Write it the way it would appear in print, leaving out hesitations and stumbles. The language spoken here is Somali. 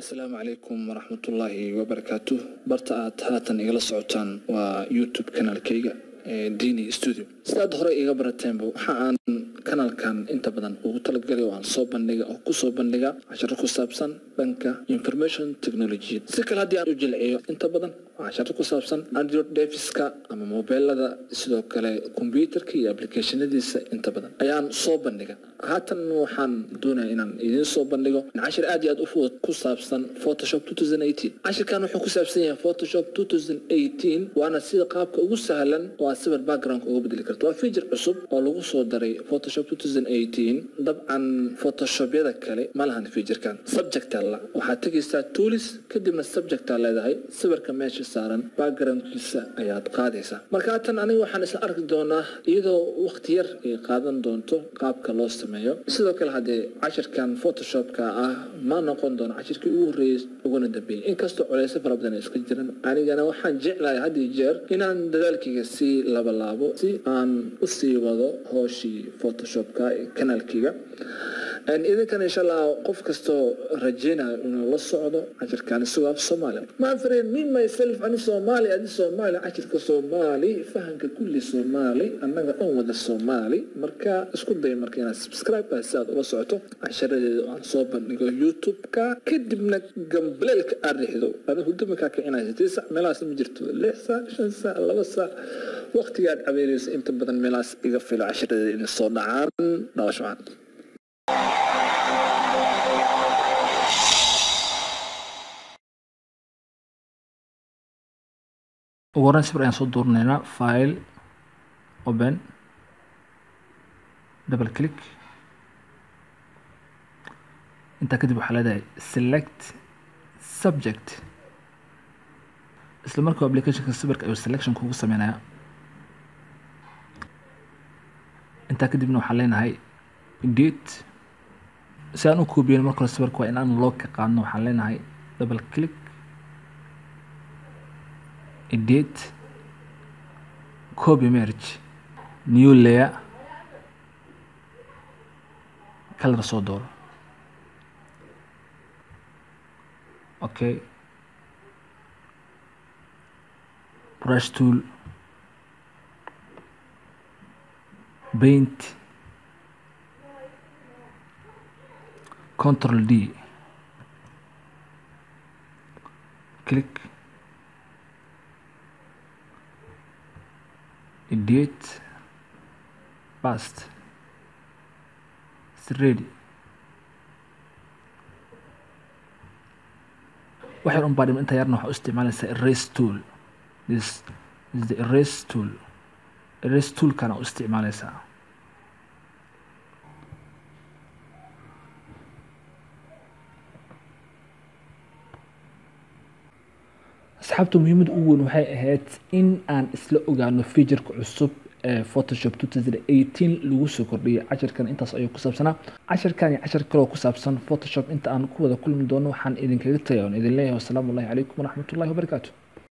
Asalaamu calaykum waraxmatullaahi wabarakaatuh. Barta aad haatan igala socotaan waa YouTube kanaalkayga ee Dini Studio. Sidaad hore iga barateenba, waxa aan kanaalkan inta badan ugu talagalay oo aan soo bandhiga oo kusoo bandhiga casharo ku saabsan dhanka information technology. Si kale haddii aan u jilciyo, inta badan waa casharo ku saabsan Android deviceska ama mobilada, sidoo kale computerka iyo applicationadiisa inta badan ayaan soo bandhiga. Haatan waxaan doonaya inaan idiin soo bandhigo cashir aad iyo aad u fudud ku saabsan Photoshop 2018. Cashirkan wuxuu ku saabsan yahay Photoshop 2018, waana sida qaabka ugu sahlan oo aad sawir background uga bedeli karto. Waa feature cusub oo lagu soo daray Photoshop 2018. Dabcan Photoshobyada kale ma lahan featurekan. Subject alla waxaad tegaysaa tools, kadibna subject aa leedahay, sawirka meesha saaran backgroundkiisa ayaad qaadaysaa. Marka haatan aniga waxaan isla arki doonaa iyadoo waqti yar ay qaadan doonto qaabka loo sameeyo. Sidoo kale haddee cashirkan Photoshopka ah ma noqon doono cashirkii ugu horreeyey uguna dambeeyey, inkastoo culeysyo fara badan ay iska jiran. Anigana waxaan jeclahay had iyo jeer inaan dadaalkayga sii labalaabo si aan usii wado hooshii Photoshopka ee kanaalkayga. Idinkana insha Allah qof kastoo rajeynayo inuu la socdo cashirkan isagoo af Soomaali, my friend, me myself, ani Soomaali, adi Soomaali, cashirka Soomaali, fahanka kulli Soomaali, annaga dhan wada Soomaali. Marka isku day marka inaad subscribe si aad ula socoto casharadeeda oo aan soo bandhigo YouTube-ka, kadibna gambaleelka aad riixdo. Ani hurdo makaa kicinaysa 9 saac meelahaas ma jirto, 6 saac, 5 saac, 2 saac, waqtiga aad cabeynayso inta badan meelahaas iga filo casharadeeda inay soo dhacaan. Dhalasho wacan. Ugu horreyn sawir ayaan soo dooranaynaa: file, open, double click. Intaa kadib waxaa leedahay select subject. Isla markii applicationka sawirka ayuu selection kugu sameynayaa. Intaa kadibna waxaan leenahay edit. Si aan u koobiyeyno marka hore sawirka waa in aan lock ka qaadno. Waxaan leenahay double click, edit, copy merge, new layer, color soo dooro. Okay, brush tool, paint, control D, click, edit, paste. It's ready. Wax yar un baa dhiman. Inta yarna waxaa u isticmaalaysaa erase tool. This is the erase tool. Erase toolkana u isticmaalaysaa. Asxaabta, muhiimadda ugu weyn waxay ahayd in aan isla ogaano featureka cusub ee Photoshop 2018 lagu soo kordhiyay. Cashirkan intaas ayuu ku saabsanaa. Cashirkan iyo cashir kaloo ku saabsan Photoshop inta aan ku wada kulmi doono, waxaan idinkaga tagay oon idin leeyahay wasalaamu allahi calaykum waraxmatullahi wabarakaatu.